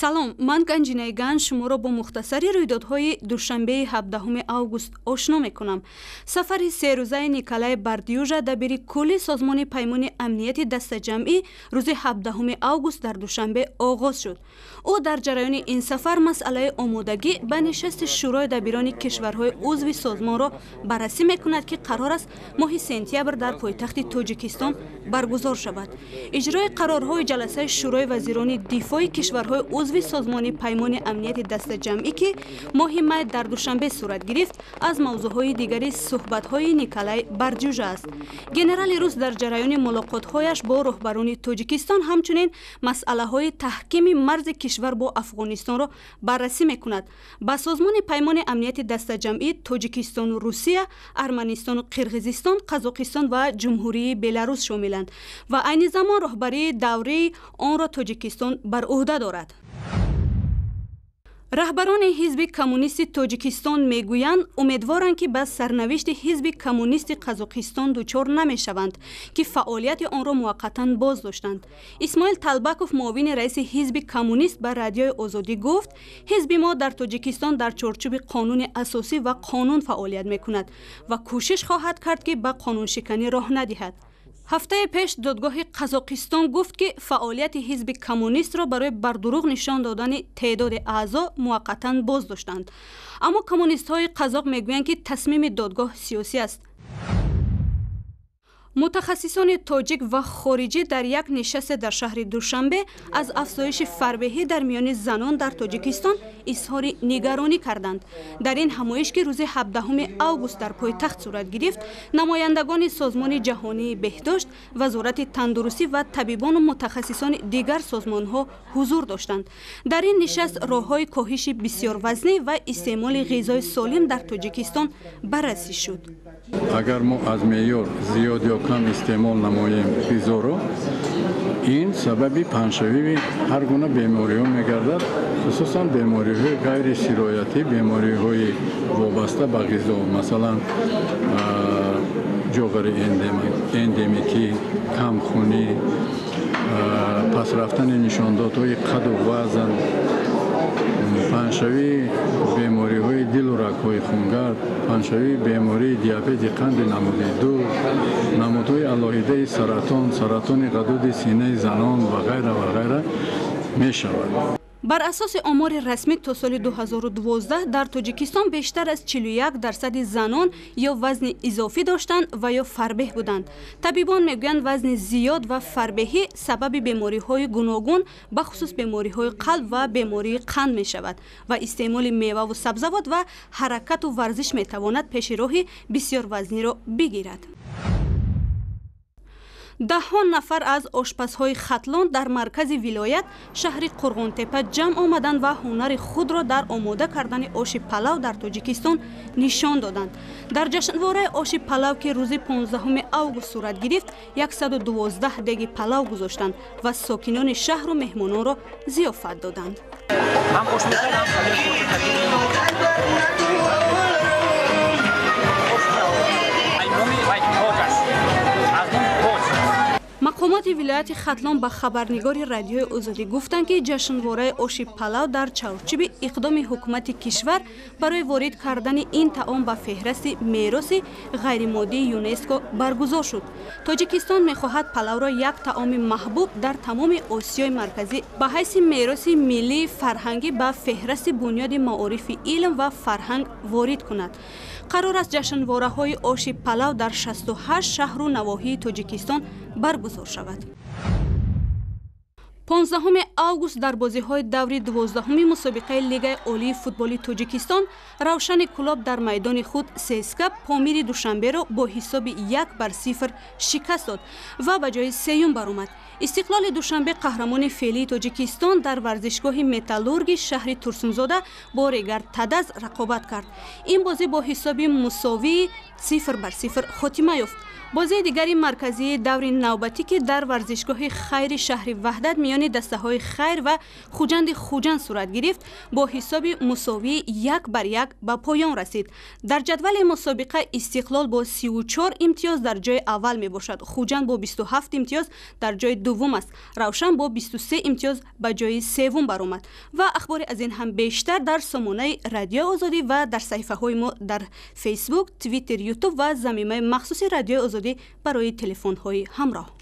Салом, ман Ганҷинаи Ганҷ шуморо бо мухтасари рӯйдодҳои душанбеи 17 август ошно мекунам. Сафари серӯзаи Николай Бардюжа, дабири кулли Созмони Паймони Амнияти Дастаҷамъӣ, рӯзи 17 август дар Душанбе оғоз шуд. Ӯ дар ҷараёни ин сафар масъалаи омодагӣ ба нишасти Шӯрои дабирони кишварҳои узви созмонро баррасӣ мекунад, ки қарор аст моҳи сентябр дар пойтахти Тоҷикистон баргузор шавад. Иҷрои қарорҳои ҷаласаи Шӯрои вазирони дифои кишварҳои узви Созмони Паймони Амнияти Дастаҷамъӣ, ки моҳи май дар Душанбе сурат гирифт, аз мавзӯъҳои дигари суҳбатҳои Николай Бардюжа аст. Генерали рус дар ҷараёни мулоқотҳояш бо роҳбарони Тоҷикистон ҳамчунин масъалаҳои таҳкими марзи кишвар бо Афғонистонро баррасӣ мекунад. Ба Созмони Паймони Амнияти Дастаҷамъӣ Тоҷикистону Русия, Арманистону Қирғизистон, Қазоқистон ва Ҷумҳурии Беларус шомиланд ва айни замон роҳбарии даврии онро Тоҷикистон бар ӯҳда дорад. Раҳбарони Ҳизби Коммунисти Тоҷикистон мегӯянд, умедворанд, ки ба сарнавишти Ҳизби Коммунисти Қазоқистон дучор намешаванд, ки фаъолияти онро муваққатан боз доштанд. Исмоил Талбаков, муовини раиси Ҳизби Коммунист, ба Радиои Озодӣ гуфт: ҳизби мо дар Тоҷикистон дар чорчӯби қонуни асосӣ ва қонун фаъолият мекунад ва кӯшиш хоҳад кард, ки ба қонуншиканӣ роҳ надиҳад. Ҳафтаи пеш додгоҳи Қазоқистон гуфт, ки фаъолияти Ҳизби Коммунистро барои бардурӯғ нишон додани теъдоди аъзо муваққатан боз доштанд. Аммо коммунистҳои қазоқ мегӯянд, ки тасмими додгоҳ сиёсӣ аст. Мутахассисони тоҷик ва хориҷӣ дар як нишасте дар шаҳри Душанбе аз афзоиши фарбеҳӣ дар миёни занон дар Тоҷикистон изҳори нигаронӣ карданд. Дар ин ҳамоиш, ки рӯзи 17 август дар пойтахт сурат гирифт, намояндагони Созмони Ҷаҳонии Беҳдошт, Вазорати тандурустӣ ва табибону мутахассисони дигар созмонҳо ҳузур доштанд. Дар ин нишаст роҳҳои коҳиши бисёрвазнӣ ва истеъмоли ғизои солим дар Тоҷикистон баррасӣ шуд. Агар мо аз меъёр зиёд ё кам истеъмол намоем ғизоро, ин сабаби паҳншавии ҳар гуна бемориҳо мегардад, хусусан бемориҳои ғайрисироятӣ, бемориҳои вобаста ба ғизо, масалан ҷоғари эндемикӣ, камхунӣ, пасрафтани нишондодҳои қаду вазн, паҳншавии бемориҳои дилу рагҳои хунгард, паҳншавии бемории диабети қанди намуди ду, намудҳои алоҳидаи саратон, саратони ғадуди синаи занон ва ғайра ва ғайра мешавад. Бар асоси омори расмӣ то соли 2012 дар Тоҷикистон бештар аз 41% занон ё вазни изофӣ доштанд ва ё фарбеҳ буданд. Табибон мегӯянд, вазни зиёд ва фарбеҳӣ сабаби бемориҳои гуногун, бахусус бемориҳои қалб ва бемории қанд мешавад ва истеъмоли меваву сабзавот ва ҳаракату варзиш метавонад пеши роҳи бисёрвазниро бигирад. Даҳҳо нафар аз ошпазҳои Хатлон дар маркази вилоят, шаҳри Қурғонтепа, ҷамъ омаданд ва ҳунари худро дар омода кардани оши палав дар Тоҷикистон нишон доданд. Дар ҷашнвораи оши палав, ки рӯзи 15 август сурат гирифт, 112 деги палав гузоштанд ва сокинони шаҳру меҳмононро зиёфат доданд. Мақомоти вилояти Хатлон ба хабарнигори Радиои Озодӣ гуфтанд, ки ҷашнвораи оши палав дар чаҳорчӯби иқдоми ҳукумати кишвар барои ворид кардани ин таом ба феҳрасти мероси ғайримоддии ЮНЕСКО баргузор шуд. Тоҷикистон мехоҳад палавро як таоми маҳбуб дар тамоми Осиёи Марказӣ ба ҳайси мероси миллии фарҳангӣ ба феҳрасти Бунёди маорифи илм ва фарҳанг ворид кунад. Қарор аст ҷашнвораҳои оши палав дар 68 шаҳру навоҳии Тоҷикистон баргузор шавад. 15 август дар бозиҳои даври 12-уми мусобиқаи Лигаи Олии футболи Тоҷикистон Равшани Кӯлоб дар майдони худ ЦСКА Помири Душанберо бо ҳисоби 1-0 шикаст дод ва ба ҷои сеюм баромад. Истиқлоли Душанбе, қаҳрамони феълии Тоҷикистон, дар варзишгоҳи Металлурги шаҳри Турсунзода бо Регар Тадаз рақобат кард. Ин бозӣ бо ҳисоби мусовии 0-0 хотима ёфт. Бозии дигари марказии даври навбатӣ, ки дар варзишгоҳи Хайри шаҳри Ваҳдат миёни дастаҳои Хайр ва Хуҷанди Хуҷанд сурат гирифт, бо ҳисоби мусовии 1-1 ба поён расид. Дар ҷадвали мусобиқа Истиқлол бо 34 имтиёз дар ҷои аввал мебошад. Хуҷанд бо 27 имтиёз дар ҷои дуввум аст. Равшан бо 23 имтиёз ба ҷои севум баромад. Ва ахбори аз ин ҳам бештар дар сомонаи Радиои Озодӣ ва дар саҳифаҳои мо дар Фейсбук, Твиттер, Ютуб ва замимаи махсуси Радиои Озодӣ барои телефонҳои ҳамроҳ.